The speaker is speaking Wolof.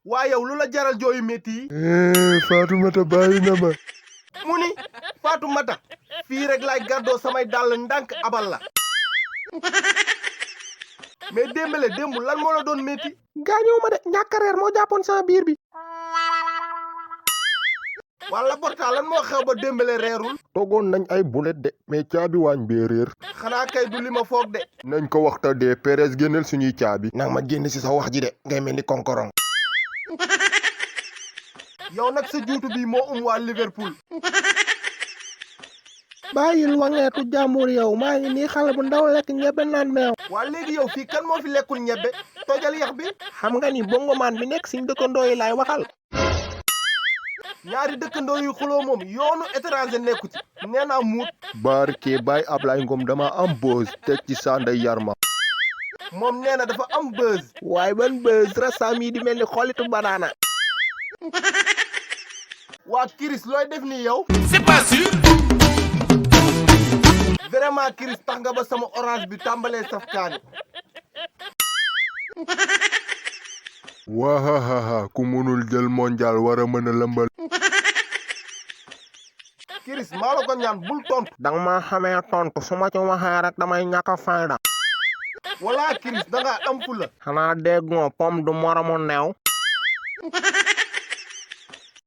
waa yow lu la jaral jooyu métti yi. Fatoumata bàyyi na ma. mu ni Fatoumata fii rek laay gàddoo samay dàll ndànk abal la. mais Dembélé démb lan moo la doon métti. gaañoo ma de ñàkk a reer moo jàppoon sama biir bi. wala Porta lan moo xew ba Dembélé reerul. toggoon nañ ay bulet de mais caabi waañ bee réer. xanaa kay du li ma foog de. nañ ko waxta dee Perez génneel suñuy caabi. nag ma génn si sa wax ji de ngay mel ni konkorong. yow nag sa juutu bi moo waa Liverpool. bàyyil wangeetu jàmbur yow maa ngi nii xale bu ndaw lekk ñebe naan meew. waa léegi yow fii kan moo fi lekkul ñebe tojal yax bi. xam nga ni bongomaan bi nekk suñ dëkkandoo yi laay waxal. ñaari dëkkandoo yu xuloo moom yoonu étranger nekku ci nee naa muut. barke Baye Ablaye Ngom dama am buzz teg ci sanday yarma. moom nee na dafa am buzz. waaye ban buzz rasaam yi di mel ni xolitu banaana. waa Chris looy def nii yow. C'est pas sûr. vraiment Chris tax nga ba sama orange bi tàmbalee saf kaani. wahahaha ku munul jël mondial war a mën a lëmbal. Chris maa la ko ñaan bul tontu. danga ma xamee tontu su ma ci waxee rek damay ñàkk a fayda. wala Chris danga am fula. xanaa dégg nga pom du moromu neew.